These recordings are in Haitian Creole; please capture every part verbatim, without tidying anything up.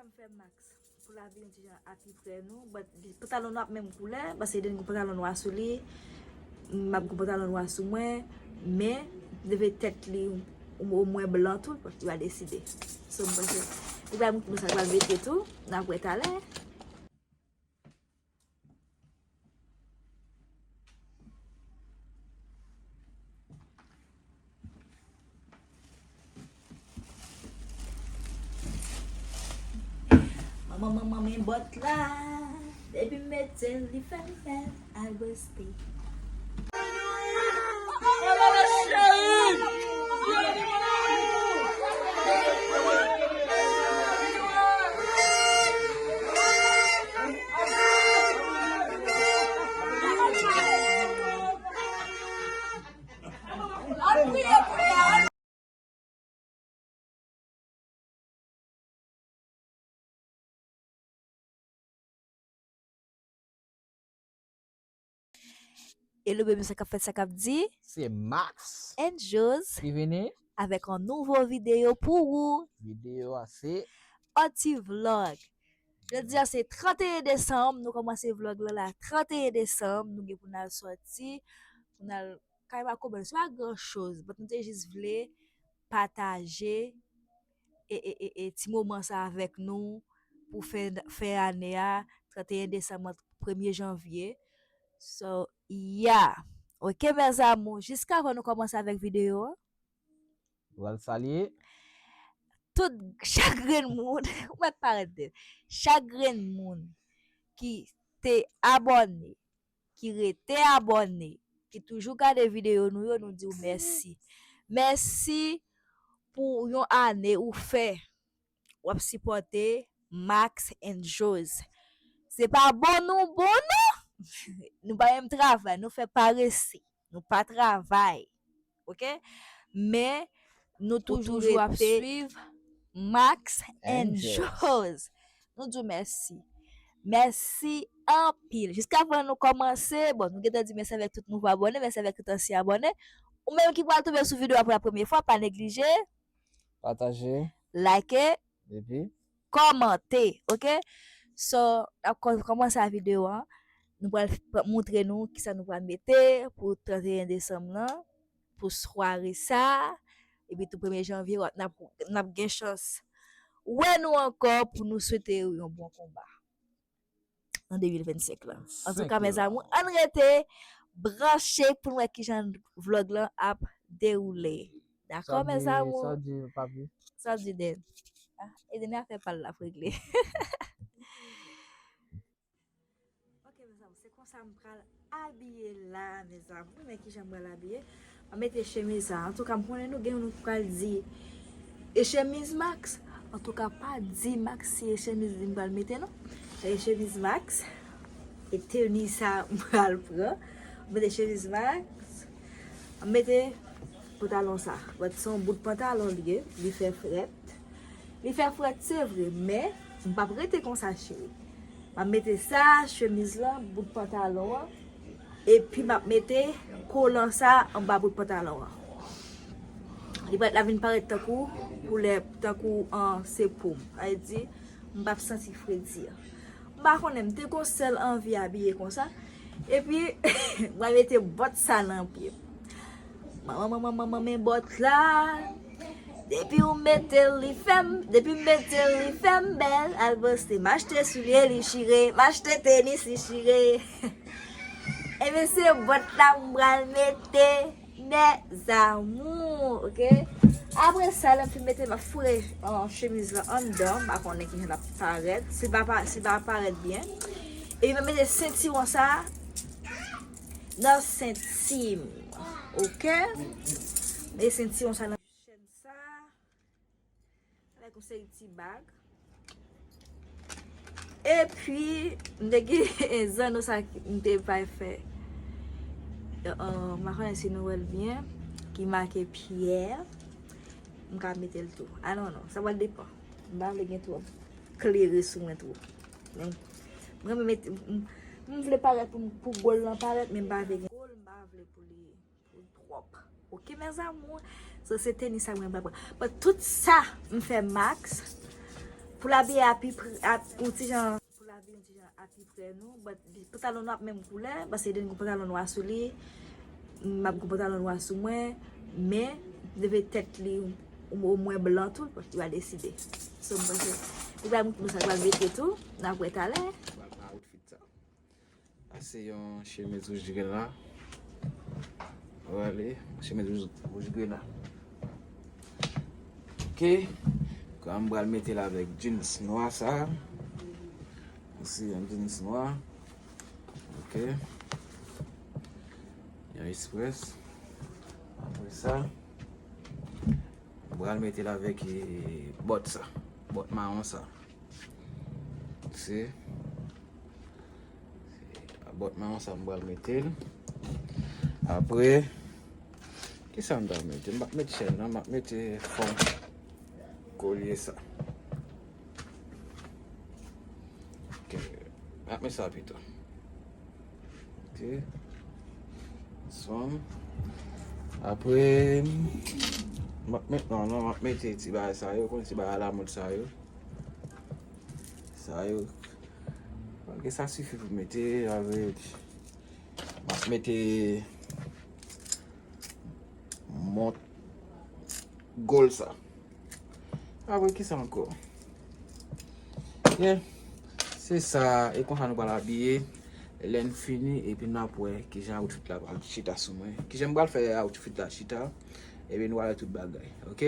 Sa m fè Max pou l abiye yon ti jan apiprè nou, but pantalon nou ap menm koulè, paske Eden gen pantalon nwa sou li, m ap gen pantalon nwa sou mwen, men leve tèt li omwen blan tou, li va deside. So, m panse, li va montre nou sa l pral mete tou, n ap wè talè. Manman, manman, men bòt la. Depi m mete l, li fè m bèl, al bwè. Hello baby, sa k ap fèt, sa k ap di? Se Max and Joz ki vini avèk yon nouvo videyo pou ou. Videyo a se yon ti vlog. Jodi a se trannteyen desanm, nou kòmanse vlog lan la trannteyen desanm, nou gen pou n al sòti, pou n al kay Makomèl, se pa gran choz, but nou te jis vle pataje e, e, e, e ti moman sa avèk nou pou fen, fen ane a, trannteyen desanm, premye janvye. So, yeah. Ok, mes amours, jiska avan nou kòmanse avèk videyo a, nou pral salye tout chak grenn moun, ou mèt parèt bèl, chak grenn moun ki te abòne, ki rete abòne, ki toujou gade videyo nou yo, nou di w mèsi. Mèsi pou yon ane ou fè, w ap sipòte Max and Joz. Se pa bon nou bon non. Nou pa menm travay, nou fè parese. Nou pa travay. Ok? Men nou toujou ap swiv Max and Joz. Nou di w mèsi. Mèsi anpil. Jiska avan nou kòmanse, bon, nou gentan di mèsi avèk tout nouvo abòne, mèsi avèk tout ansyen abòne. Ou menm ki pral tonbe sou videyo a pou la premye fwa, pa neglije pataje, like, epi kòmante, ok? So, n ap kò-, kòmanse a videyo a. Nou pral p-, montre nou kisa nou pral mete pou trannteyen desanm lan, pou sware sa. Epi tou premye janvye, w ap, n ap, n ap gen chans wè nou ankò pou nou swete yon bon konba nan de mil vennsenk lan. Antouka, mes amours, ann rete branche pou n wè kijan vlog lan ap dewoule. Dakò, mes amours? Sa w di, papi? Sa w di, Den? Ah, Eden, afè pa l l ap regle. Ok, mes amours, se konsa m pral abiye la, mes amours. Men kijan m pral abiye? M ap mete chemiz sa. Antouka, m konnen nou gen nou pral di, e chemiz Max? Antouka, pa di Max si e chemiz li m pral mete, non. E chemiz Max, e teni sa m pral pran. M mete chemiz Max, m mete pantalon sa. But se yon bout pantalon li ye, li fè frèt. Li fè frèt, se vre, men m p ap rete konsa, cheri. M ap mete sa, chemiz lan, bout pantalon an, epi m ap mete kolan sa anba bout pantalon an. Li pral la vin parèt tankou koulè, tankou an se po m. Sa vle di, m p ap santi fredi an. M pa konnen, m te gon sèl anvi abiye konsa. Epi, mwen mete bòt sa nan pye m. Manman, manman, manman, men bòt la. Depi w mete l, li fè m, depi m mete l, li fè m bèl. Al panse, m achte soulye, li chire. M achte tenis, li chire. Ebyen, se bòt la m pral mete. Mes amours, ok? Apre sa, lè m fin mete, m ap foure, euh, chemiz lan anndan. M pa konnen kijan l ap parèt. Si l pa pa-, si l pa parèt byen. Epi m ap mete sentiwon sa nan senti m. Ok? Mete sentiwon sa nan chèn sa. Avèk yon seri ti bag. Epi, m te gen zanno sa ki m te bay fè. Euh, m pa konnen si nou wè l byen, ki make Pierre. M ka mete l tou. I don't know. Sa pral depann. M pa vle gen twòp klere sou mwen twòp. Men, mwen, mwen mete, m, m vle parèt pou, pou gòl lan parèt, men m pa vle gen gòl, m pa vle pou li twòp. Ok, mes amours? So, se tenis sa mwen pral pran. But tout sa, m fè Max. Pou l abiye a pi pre, a, yon ti jan, pou l abiye yon ti jan a pi pre nou, but pantalon nou ap menm koulè, paske Eden gen pantalon nwa sou li, m ap gen pantalon nwa sou mwen, men, leve tèt li omwen blan tou, li va deside. So, m panse, li va montre nou sa l pral mete tou, n ap wè talè. Pral pa outfit sa. Sa se yon chemiz wouj grena. Wale, chemiz wouj, wouj grena. Ok. Kòm m pral mete l avèk jeans nwa sa. Se yon jeans nwa. Ok. Yon express. Apre sa, m pral mete l avèk, eh, bòt sa. Bòt mawon sa. Se, se bòt mawon sa m pral mete l. Apre, kisa m pral mete? M p ap met chèn non, m ap mete fon kolye sa. Ok. M ap met sa pito. Ok. Sòm. Apre, m ap met, non, non, m ap mete ti bagay sa yo, konn ti bagay alamòd sa yo. Sa yo. Ok, sa sifi pou mete, average. M ap mete mont gòl sa. Apre, kisa ankò? Yeah. Se sa, e konsa nou pral abiye. Lè n fini, epi n ap wè kijan outfit la pral chita sou mwen. Kijan m pral fè outfit la chita, epi nou wè tout bagay, ok?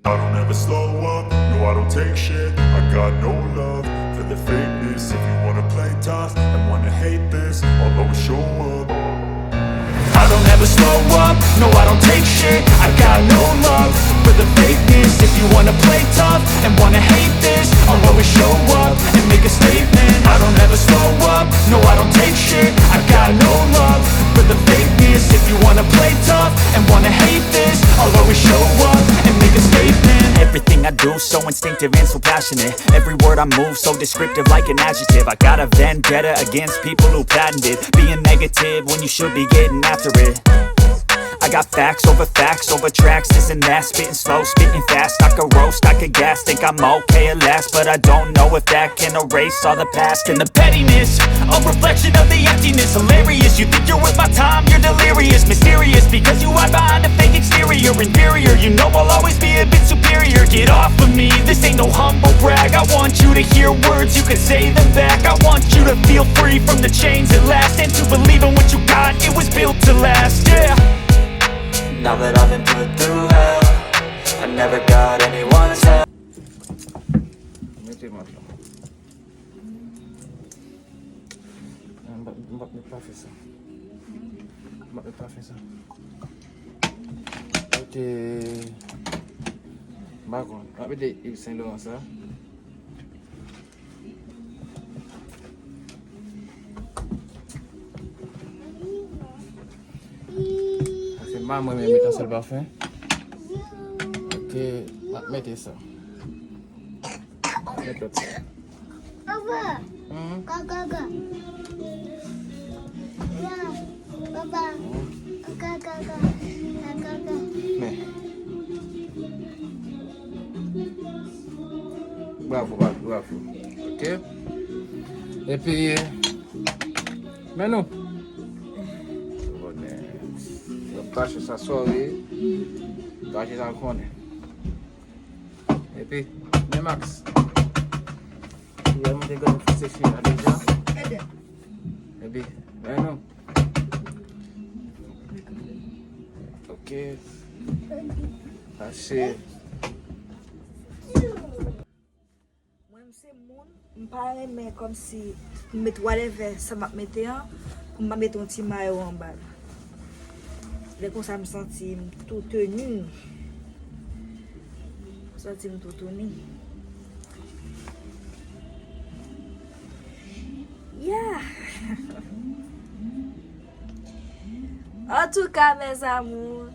I don't ever slow up, no, I don't take shit. I got no love for the fakeness. If you wanna play tough and wanna hate this, I'll always show up. I don't ever slow up, no, I don't take shit. I got no love for the fakeness. If you wanna play tough and wanna hate this, I'll always show up and make a statement. I don't ever slow up, no, I don't take shit. I got no love for the fakeness. If you wanna play tough and wanna hate this, I'll always show up and make a statement. Everything I do so instinctive and so passionate. Every word I move so descriptive like an adjective. I got a vendetta against people who patented being negative when you should be getting after it. I got facts over facts over tracks, this and that. Spitting slow, spitting fast. I could roast, I could gas. Think I'm okay at last, but I don't know if that can erase all the past. And the pettiness, a reflection of the emptiness. Hilarious, you think you're worth my time, you're delirious. Mysterious, because you hide behind a fake exterior. Inferior, you know I'll always be a bit superior. Get off of me, this ain't no humble brag. I want you to hear words, you can say them back. I want you to feel free from the chains that last, and to believe in what you got, it was built to last, yeah. Now that I've been put through hell, I never got anyone's help. Mete mat la. M p ap, m p ap met pa fè sa. M p ap met pa fè sa. Mete, m pa konn. M ap mete Yves Saint Laurent sa. Paske m pa renmen met yon sèl pafen. Ok, m ap mete sa. Met lòt sa. Papa. Hmm? Kaka. Papa. Hmm? Kaka. Kaka. Men. Bravo, bravo, bravo. Ok. Epi, men nou. Bonè. Yo tache sa sore. Tache sa konnen. Epi, men Max. Yè mwen te gade fè se fim la deja. Epi, men nou. Ok. Tache. Mwen, m se moun, m pa renmen kòmsi m met whatever sa m ap mete an, pou m pa mete yon ti mayo anba l. Lè konsa, m santi m tou teni. M santi m tou teni. Yeah! Antouka, mes amours,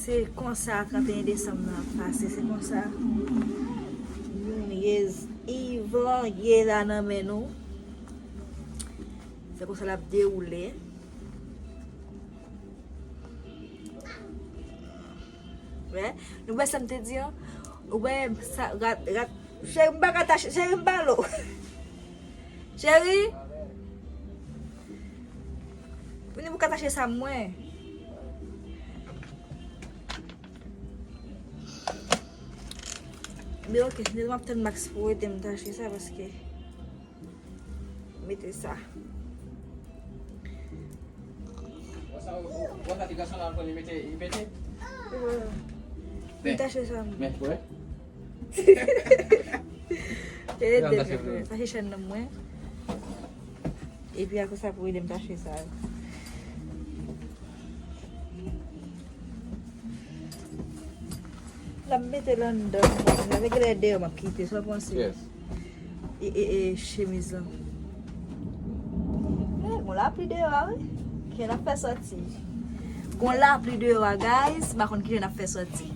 se konsa trannteyen desanm nan ap pase. Se konsa New Year's Eve lan ye la nan men nou. Se konsa l ap dewoule. M Nou wè sa m te di an? Ou wè sa, rat, rat, cheri, m pa ka tache, cheri, m pale w. Cheri, vini pou ka tache sa mwen. Men ok, m ap tann Max pou ede m tache sa paske mete sa. Wè sa, wè sa ti gason la pran li mete, li pete? Li tache sa mwen. Men, wè. Ede m tache chèn nan mwen. Epi apre sa pou ede m tache sa. L ap mete l anndan. Avèk lè deyò m ap kite, sa w panse? Yes. E, e, e, chemiz lan. Eh, gon lapli deyò a, wi. Kijan n ap fè sòti? Gon lapli deyò a, guys. M pa konn kijan n ap fè sòti.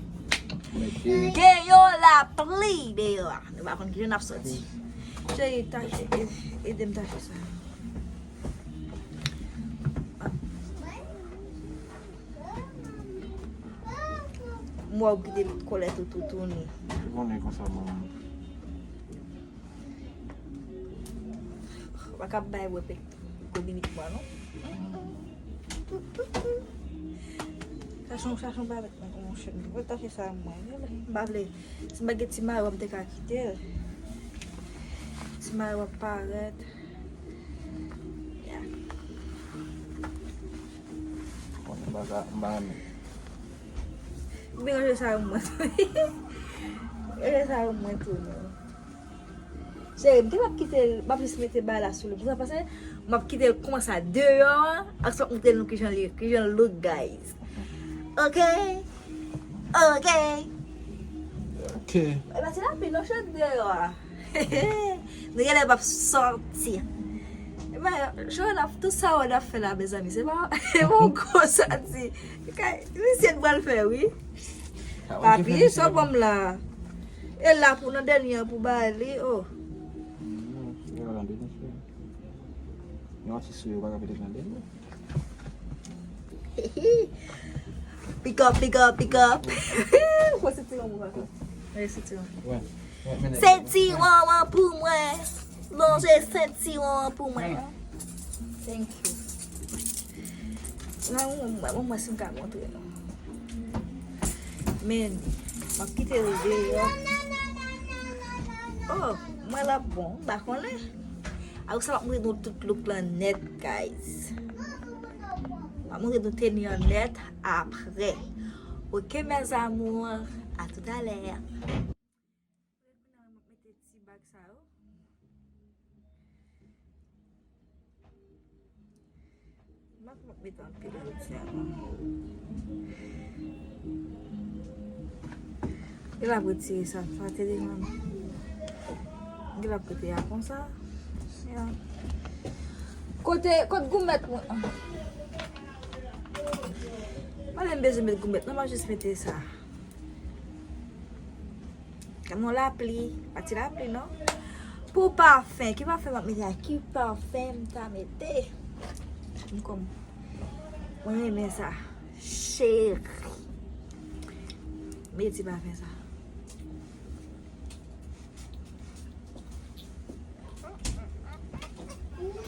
Gen yon lapli deyò a. Nou pa konn kijan n ap sòti. Cheri, ta, e, e, ede m tache sa. M wè w kite kòlèt ou tou tounen. Ou konnen konsa, manman. Ou pa ka bay wè pèk kou limit mwen, non. Chache yon, chache yon bagay mwen, yon chèn. Mwen ta fè sa mwen. M pa vle. Si m pa gen ti mayo, m te ka kite l. Ti mayo ap parèt. Ya. Konnen bagay, m pa renmen. M te ranje sa mwen tou. M te ranje sa mwen tou, non. Cheri, m te p ap kite l, m ap jis mete bagay la sou li. Pou sa, paske m ap kite l konsa deyò a, ak sa, montre nou kijan li, kijan l look, guys. Ok? Ok. Ok. E pa ti lapli non, chèn deyò a. Nou genlè p ap sòti. E pa, Johan ap, tout sa w ap fè la, mezanmi, se pa, se pa yon gwo sòti. Misye t pral fè, wi. Papi, sa w ban m la. E la pou nan dènye an pou ba li, oh. Yon ti sou yo pa ka pete nan dènye. Pick up, pick up, pick up. Fò sentiwon pou papa. Wi, sentiwon. Sentiwon an pou mwen. Lonje sentiwon an pou mwen. Thank you. Nan, mwen, mwen, mwen, si m ka montre nou. Men, m ap kite l deyò. Oh, mwen l ap bon, m pa konnen. Apre sa, m ap montre nou tout look lan nèt, guys. M ap montre nou teni an nèt apre. Ok, mes amours, à tout à l'heure. M ap mete ti bag sa yo. M ap mete anpil jodi a, non. Li la pou tire sa, sa te devan. Li la pou te a konsa. Ya. Kote, kot goumèt mwen? Mwen menm bezwen met goumèt, non, m ap jis mete sa. Gad yon lapli, pa ti lapli, non. Pou pafen, ki pafen m ap mete a? Ki pafen m ta mete? M kòm, mwen renmen sa. Cheri. Mete ti pafen sa.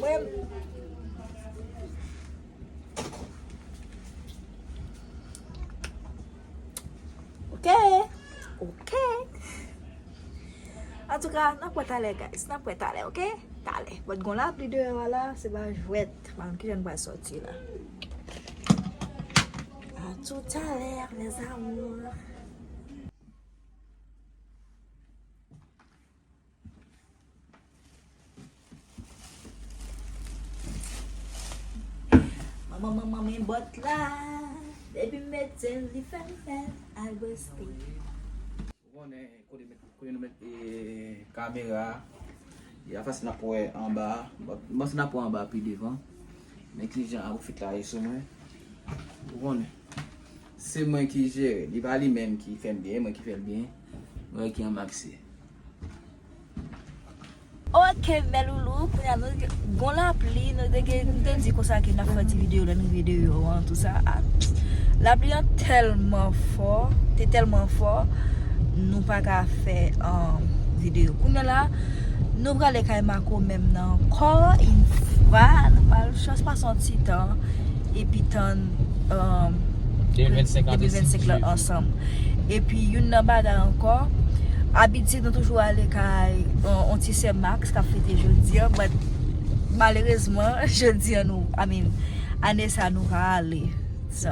Mwen. Ok. Ok. Antouka, n ap wè talè, guys. N ap wè talè, ok? Talè. But gon lapli deyò a la, se pa jwèt. Pa konn kijan n pral sòti la. À tout à l'heure, mes amours. Manman, manman, men bòt la. Depi m mete l, li fè m fè l al brèske. Ou konnen kote met, kote nou met, e, kamera a. E a fason n ap wè anba a. Bon, m panse n ap wè anba a pi devan. Men kijan outfit la ye sou mwen. Ou konnen. Se mwen ki jere. Li pa li menm ki fè m byen, e mwen ki fè l byen. Mwen ki anmakse. Ok, mes loulous, kounye a nou gon lapli, nou te gen, nou te di konsa ke n ap fè ti videyo lè n rive deyò an, tou sa. A, Lapli an tèlman fò, te tèlman fò, nou pa ka fè, um, videyo. Kounye a la, nou prale kay Marco menm nan ankò, yon fwa, nou pral chans pase yon ti tan, epi tann, um, de mil vennsenk lan ansanm. Epi youn nan bagay ankò, abitye nou toujou ale kay, yon, yon ti sè Max k ap fete jodi a, but malerezman, jodi a nou, I mean, ane sa nou pa ale. So,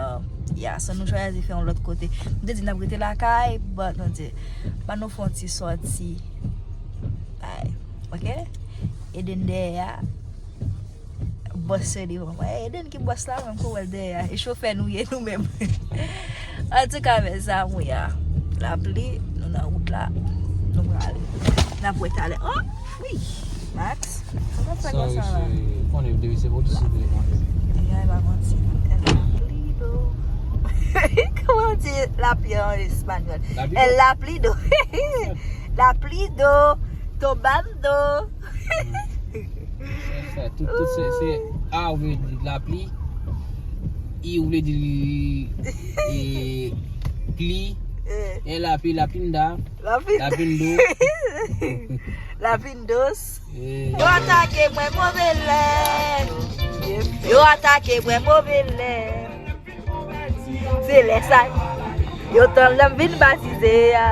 yeah, so nou chwazi fè yon lòt kote. Nou te di n ap rete lakay, but nou di, ban nou fè yon ti sòti. Bay, ok? Eden dèyè a, bòs yo devan mwen. Eden ki bòs la, mwen m ko wè l dèyè a. E chofè nou ye nou menm. Antouka, mezanmi, a, lapli, nou nan wout la, nou prale. N ap wè talè. Oh, wi, Max. Sa w ap fè konsa la? Konnen depi se politisyen te depann. Nèg la pa manti non. El lapli do. Kòman w di lapli an espanyòl? El lapli do. Lapli do. Tomando. Sa, tout, tout se, se A ou vle di lapli, I ou vle di, e, pli, e lapli, lapinda, lapindo. Lapindos. Yo atake mwen move lè. Yo atake mwen move lè. Se lè sa yo tann lè m vin batize a.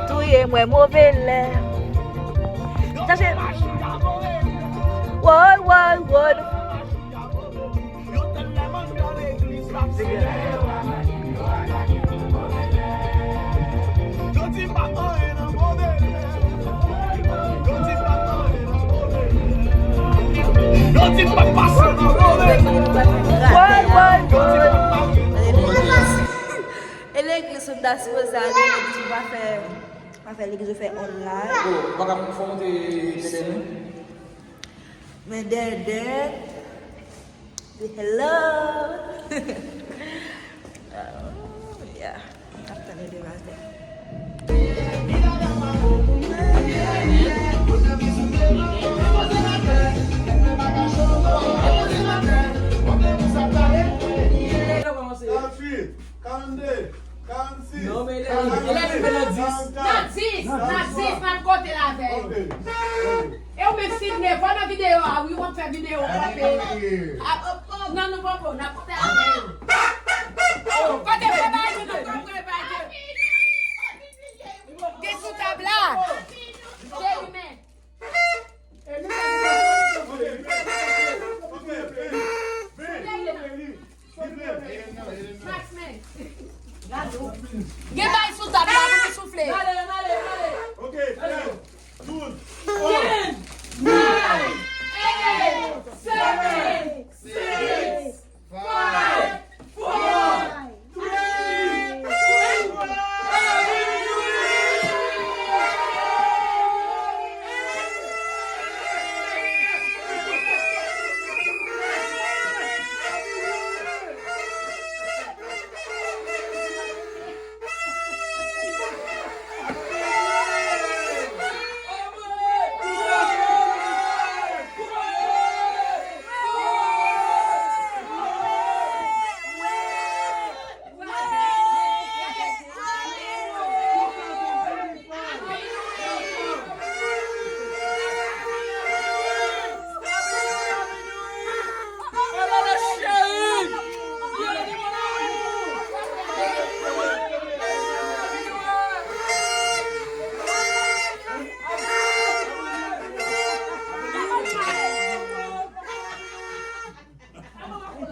Touye mwen move lè. Chache. Woy, woy, woy. Woy, woy, woy. E legliz ou ta sipoze ale, legliz ou pa fè, pa fè legliz ou fè online. Bon, ou pa ka fè monte tenten nou? Men dèdè. Hello. Oh, yeah. Ap tande de batè. Karannde, karannsis. Non, men lè, lè, lè, lè, nan dis. Nan dis, nan dis, n ap konte l avè yo. Ok, ok. E ou menm Sidney, pran nan videyo a, wi, w ap fè videyo kanpe. A, o, o, nan nou poko, n ap konte avè yo. O, kote fè bagay nou nan kanpe bagay. Gen sou tab la. Gen limè. Gen bay sou tab la pou nou soufle. Ok, trèz, douz, onz, nine, eight, seven, six, five, four, three, two, one.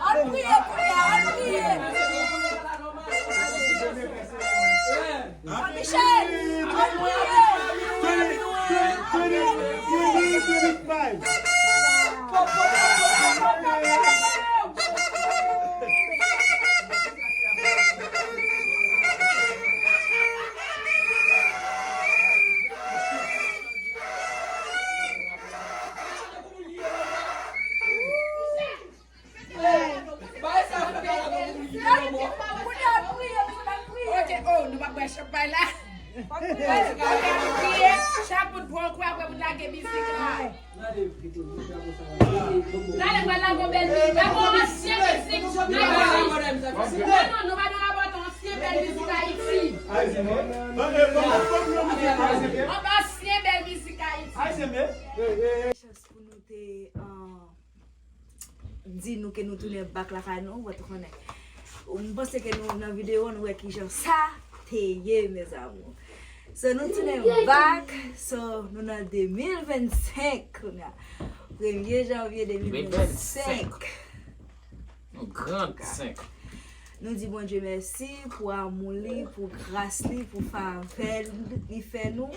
Al priye, priye, al priye. Michel, al priye. Twenty, twenty, twenty, twenty-five. Ok, oh, nou pa bwè chanpay la. Chak moun pran yon kou apre moun lage mizik la. Talè mwen lage yon bèl mizik. Lage yon ansyen mizik. Non, non, nou pa dwe rapòte ansyen bèl mizik Ayiti. Yon ansyen bèl mizik Ayiti. Chans pou nou te, uh, di nou ke nou tounen back lakay nou, but ou konnen. M panse ke nou nan videyo, nou wè kijan sa te ye, mes amours. So, nou tounen back, so, nou nan de mil vennsenk kounye a. Premye janvye de mil vennsenk. Nou gran senk. Nou di Bondye mèsi pou amou li, pou gras li, pou favè li fè nou.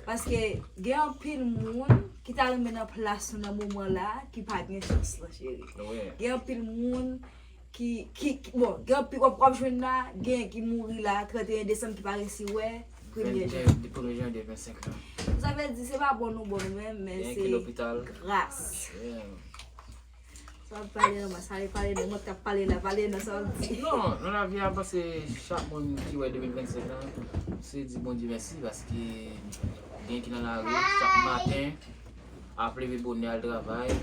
Paske gen anpil moun ki ta renmen nan plas nou nan moman la, ki pa gen chans lan, cheri. Gen anpil moun ki, ki, ki, bon, gen anpil, w ap, w ap jwenn la, gen ki mouri la, trannteyen desanm ki pa resi wè premye janvye. Premye janvye vennsenk lan. Sa vle di, se pa bon nou bon nou menm, men se gras. Sa w ap pale nan mas, ale pale nan mwen k ap pale la, pale nan sa w ap di. Non, nan lavi a, m panse chak moun ki wè de mil vennsenk lan, se di Bondye mèsi, paske gen ki nan lari chak maten, ap leve bonè al travay,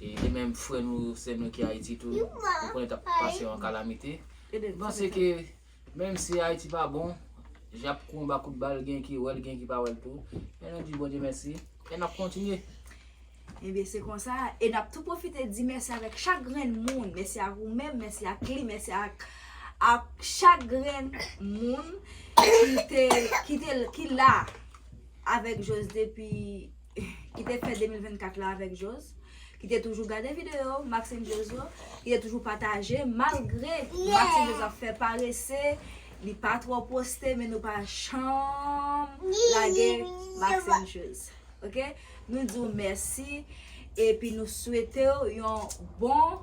e de menm frè nou, sè nou ki Ayiti tou, ou konnen t ap pase yon kalamite. M panse ke menm si Ayiti pa bon, y ap konba kout bal, gen ki wè l, gen ki pa wè l tou. Men nou di Bondye mèsi, e n ap kontinye. Ebyen, se konsa. E n ap tou pwofite di mèsi avèk chak grenn moun. Mèsi ak ou menm, mèsi ak li, mèsi ak, ak chak grenn moun ki te, ki te, ki la avèk Jose depi, ki te fè de mil vennkat la avèk Jose, ki te toujou gade videyo Maxine Jose yo, ki te toujou pataje, malgre Maxine Jose ap fè parese, li pa twò poste, men nou pa janm lage Maxine Jose. Ok? Nou di w mèsi, epi nou swete w yon bon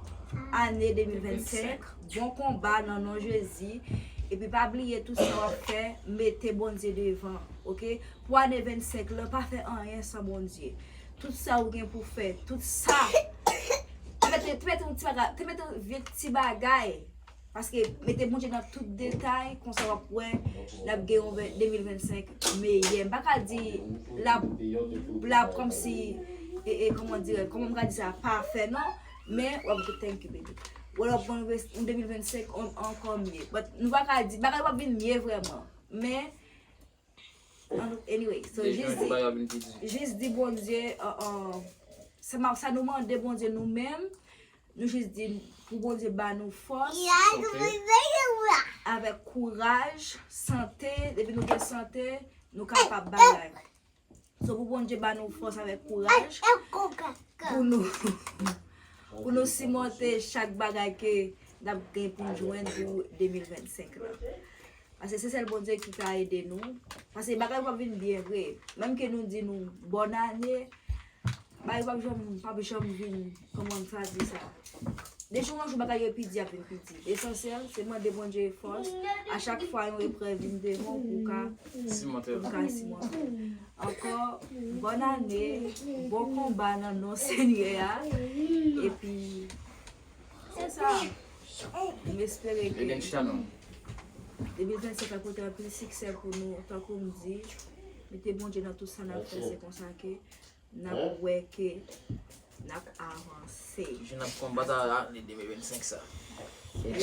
ane de mil vennsenk, bon konba nan non Jezi, epi pa bliye tout sa w ap fè, mete Bondye devan, ok? Pou ane vennsenk lan, pa fè anyen san Bondye. Tout sa ou gen pou fè, tout sa. Te mete, te mete yon ti bagay, te mete yon vye ti bagay. Paske mete Bondye nan tout detay, konsa w ap wè, n ap gen yon ven-, de mil vennsenk meyè. M pa ka di l ap, l ap kòmsi, e, e, kòman dire, kòman m ka di sa, pafè, non. Men, w ap, thank you, baby. W ap gen yon de mil vennsenk an-, ankò mye. But, nou pa ka di, bagay p ap vin mye vrèman. Men, anyway, so, jis di, jis di Bondye, uh, uh, sa ma-, sa nou mande Bondye nou menm, nou jis di pou Bondye ba nou fòs, avèk kouraj, sante, depi nou gen sante, nou kapab bagay. So, pou Bondye ba nou fòs avèk kouraj, pou nou, pou nou simonte chak bagay ke n ap gen pou n jwenn pou de mil vennsenk lan. Paske se sèl Bondye ki ka ede nou. Paske bagay yo p ap vin byen vre. Menm ke nou di nou bòn ane, bagay yo p ap janm, p ap janm vin, kòman m sa di sa? De jou an jou, bagay yo pi di ap vin pi di. Lesansyèl, se mande Bondye fòs. A chak fwa yon eprèv vin devan w, pou w ka, pou w ka simonte. Ankò, bòn ane, bon konba nan non Senyè a. Epi, se sa. M espere ke de mil vennsenk ap pote anpil siksè pou nou, tankou m di, mete Bondye nan tout sa n ap fè, se konsa ke n ap wè ke n ap avanse. Toujou n ap konbat a, a, ane de mil vennsenk sa.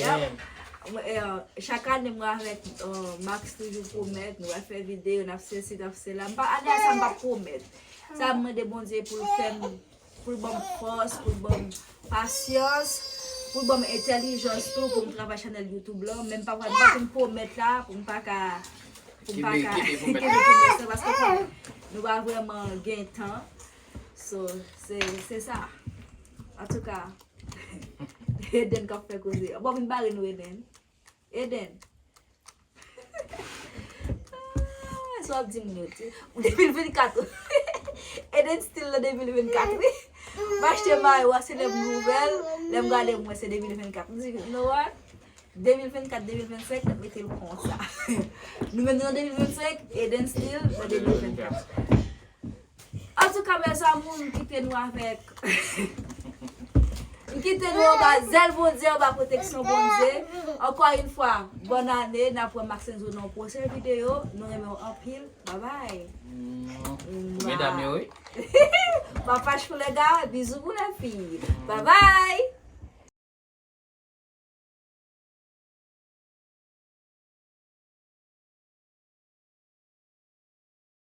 Yap. Mwen, eh, chak ane, mwen avèk, eh, Max toujou pwomèt, nou va fè videyo, n ap sesi, n ap sela. M pa, ane a sa, m p ap pwomèt. Sa, m mande Bondye pou l fè m, pou l ban m fòs, pou l ban m pasyans, pou l ban m entèlijans tou, pou m travay chanèl YouTube lan. Men m pa, m pa fin pwomèt la, pou m pa ka, pou m pa ka kenbe pwomèt la, paske nou pa vrèman gen tan. So, se, se sa. Antouka, Eden k ap fè koze. Bon, vin bare nou, Eden. Eden. Ah, sa w ap di m nou, ti. De mil vennkat. Eden still nan de mil vennkat, wi. M achte mayo a, se lè m ouvè l, lè m gade m wè se de mil vennkat. M di, you know what? De mil vennkat, de mil vennsenk, n ap mete l konsa. Nou menm nou nan de mil vennsenk, Eden still nan de mil vennkat. Antouka, mes amours, m kite nou avèk, m Kite nou anba zèl Bondye, anba pwoteksyon Bondye. Ankò yon fwa, bòn ane, n ap wè Maxenzo nan yon pwochen videyo. Nou renmen w anpil. Babay. Medam yo, wi. Papach pou lè ga, bizou pou lè fi. Babay.